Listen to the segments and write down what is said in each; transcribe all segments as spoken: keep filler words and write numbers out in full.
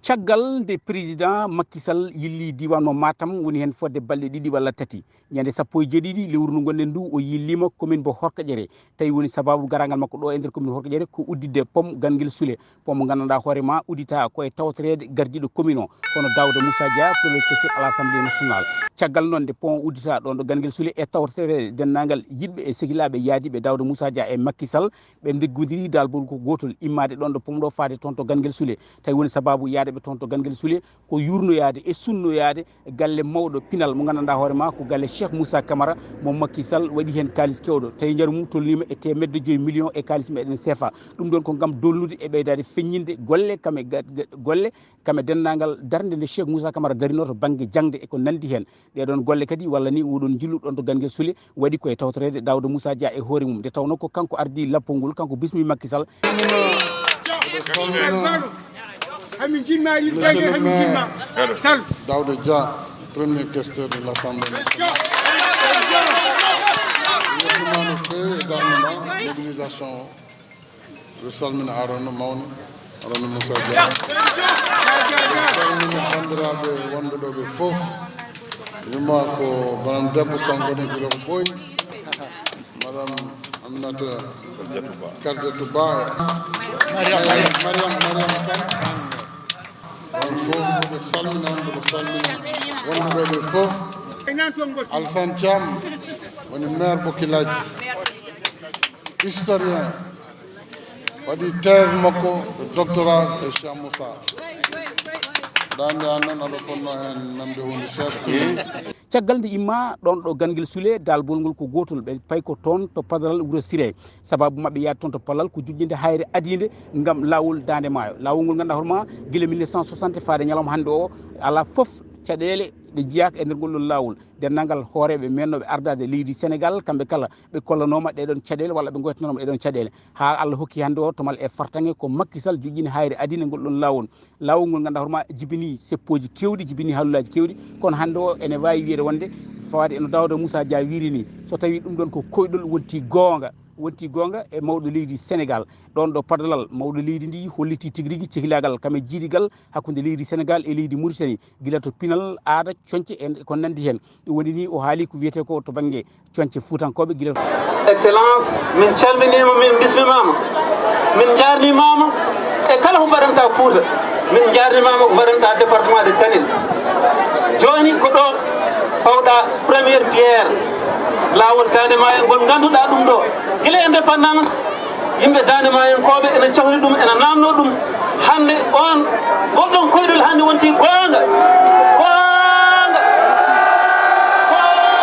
Caggal nde président Macky Sall yilli diiwaan mo Matam, woni heen fodde balɗe ɗiɗi walla tati, ñande sappo e jeeɗiɗi lewru ndu ngonɗen ndu, o yilliima commune mo Horkaƴere. Tawi woni sabaabu garaangal makko ɗo e nder commune Horkaƴere ko udditde pom Ganguel Soule, pom mo nganndanɗaa hoore ma uddita ko e tawtoreede gardiiɗo commune o, hono Daouda Moussa Dia, premier questeur à l'Assemblée nationale. Caggal noon nde pom o uddita ɗoon ɗo Ganguel Soule e tawtoreede denndaangal yiɗɓe e sehilaaɓe yaadiiɓe Daouda Moussa Dia e Macky Sall, ɓe ndeggondirii daalbol ko gootol, immaade ɗoon ɗo pom ɗo faade toon to Ganguel Soule. Tawi woni sabaabu yaade ɓe toon to Ganguel Soule ko yuurnoyaade e sunnoyaade galle mawɗo pinal mo nganndanɗaa hoore ma ko galle Cheikh Moussa Camara, mo Macky Sall waɗi heen kaalis keewɗo. Tawi njaru mum tolniima e teemedde joyi million e kaalis meɗen seefa. Ɗum ɗoon ko ngam dolnude e ɓeydaade feññinde golle, kam e ga-, ga-, golle, kam e denndaangal darnde nde Cheikh Moussa Camara darinoo to bannge jaŋde e ko nanndi heen. Ɗee ɗoon golle kadi, walla ni, oo ɗoon njillu ɗoon to Ganguel Soule, waɗi ko e tawtoreede Daouda Moussa Dia e hoore mum, nde tawnoo ko kanko ardii lappol ngol, kanko bismi Macky Sall. Monsieur le maire Daouda Dia, premier questeur de l'Assemblée nationale. Yettuma no feewi e darnde ma, mobilisation o. Miɗo salmina Arona Mawni, Arona Moussa Dia. Miɗo salmina banndiraaɓe wonɓe ɗo ɓe fof. Wima ko banam debbo, kanko woni gila ko ɓooyi. Madame Aminata Kardiatou Ba. Mariam, Mariam, Mariam Kane. On fof mboɗo salmina, mboɗo salmina wonɓe ɗo ɓe fof. Alassane Thiam woni maire Bokilaji, historien, waɗi thèse makko de doctorat e Cheikh Moussa. Dande an noon aɗa fonno heen namde huunde seeɗa. Caggal nde imma ɗoon ɗo Ganguel Soule, daalbol ngol ko gootol, ɓe payi ko toon to Padalal Wuro Siré. Sabaabu maɓɓe yaade toon to Padalal ko juɓɓinde haayre adiinde ngam laawol Daande Maayo. Laawol ngol ngannduɗaa hoore ma, gila mille neuf cent soixante faade ñalawma hannde o, alaa fof caɗeele ɗe jeyaaka e nder ngol ɗon laawol. Denndaangal hooreeɓe meeɗnooɓe ardaade leydi Senegaal, kamɓe kala ɓe kollanooma ɗee ɗoon caɗeele walla ɓe ngoytanooma ɗee ɗoon caɗeele. Haa Allah hokki hannde o, to mal e fartaŋŋe, ko Macky Sall juɓɓini haayre adiinde ngol ɗon laawol. Laawol ngol ngannduɗaa hoore ma jibini seppooji keewɗi, jibini haalullaaji keewɗi, kono hannde o ene waawi wiyeede wonde fawaade e no Daouda Moussa Dia wiiri ni, so tawii ɗum ɗoon ko koyɗol, wonti goonga, wonti goonga e mawɗo leydi Senegaal. Ɗoon ɗo Padalal, mawɗo leydi ndi holliti tigi rigi cehilaagal kam e jiidigal hakkunde leydi Senegaal e leydi Mauritanie, gila to pinal, aada, coñce e ko nanndi heen. Ɗum woni ni o haali ko wiyetee ko to bannge coñce fuutankooɓe gila. Excellence, min calminiima, min bismimaama, min njaarnimaama e kala ko mbaɗantaa Fuuta, min njaarnimaama ko mbaɗantaa département de Kanel. Jooni ko ɗo pawɗaa première pierre laawol Daande Maayo ngol ngannduɗaa ɗum ɗo gila indépendance. Yimɓe Daande Maayankooɓe ene cahri ɗum, ene naamnoo ɗum. Hannde oon, ngol ɗon koyɗol hannde wonti goonga. Goonga. Goonga.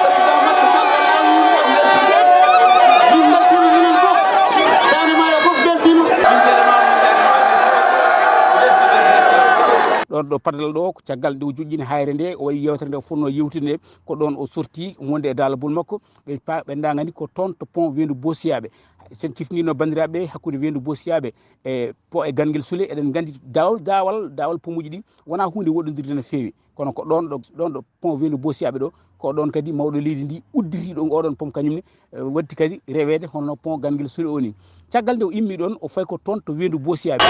Président Macky Sall e laawol mum o mbeltiima. Min mbeltiima minen fof. Daande Maayo fof mbeltiima. Ɗoon ɗo Padalal ɗo, ko caggal nde o joƴƴini haayre nde, o waɗi yeewtere nde o fotnoo yeewtude nde, ko ɗoon o sorti wonde e daalabol makko. Ɓe pa-, ɓe ndagani ko toon to pont Weendu Boosiyaaɓe. Sen ciftinino banndiraaɓe hakkunde Weendu Boosiyaaɓe e po-, e Ganngel Sule, eɗen nganndi daawol, daawal, daawal pomuuji ɗi wonaa huunde woɗɗondirde no feewi. Kono ko ɗoon ɗo, ɗoon ɗo pont Weendu Boosiyaaɓe ɗo, ko ɗoon kadi mawɗo leydi ndi udditi ɗo oɗon pont kañum ne, eh, waddi kadi reweede hono no pont Ganngel Sule o ni. Caggal nde o immi ɗoon, o fayi ko toon to Weendu Boosiyaaɓe.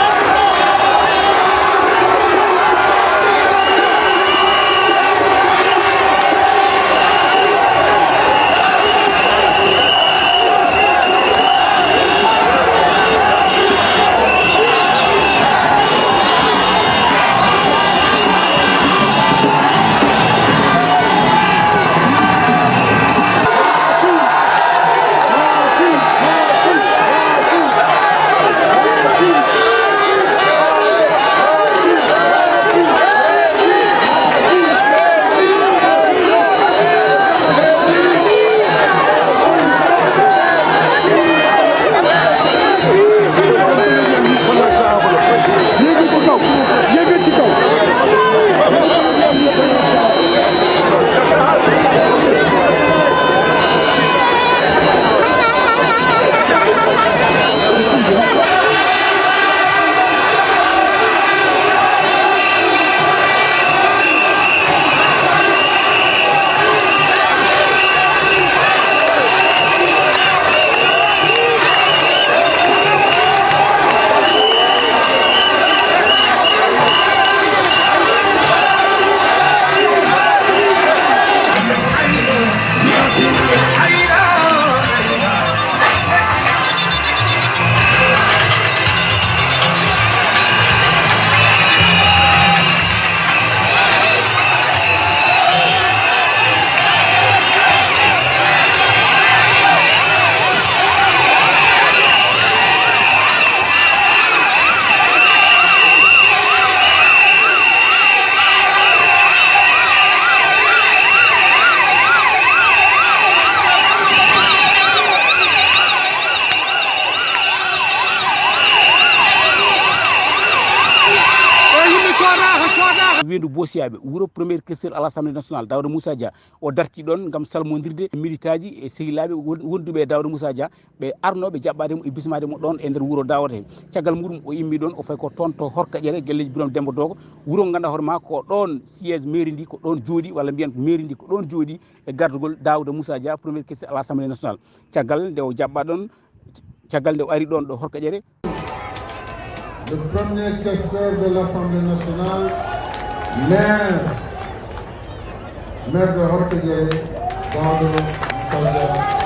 Weendu Boosiyaaɓe, wuro premier questeur à l'Assemblée nationale, Daouda Moussa Dia, o darti ɗoon ngam salmondirde militaaji e sehilaaɓe won- wonduɓe e Daouda Moussa Dia, ɓe arnooɓe jaɓɓaade mo e bismaade mo ɗoon e nder wuro Daouda he. Caggal muɗum o immi ɗoon, o fayi ko toon to Horkaƴere, galleeji Birame Demba Dogo, wuro ngo ngannduɗaa hoore maa ko ɗoon siège mairie ndi ko ɗoon jooɗi, walla mbiyen mairie ndi ko ɗoon jooɗi e gardagol Daouda Moussa Dia, premier questeur à l'Assemblée nationale. Caggal nde o jaɓɓaa ɗoon, caggal nde o ari ɗoon ɗo Horkaƴere, Le premier questeur de l'Assemblée nationale, maire, maire de Horkadiéré, Daouda Moussa Dia.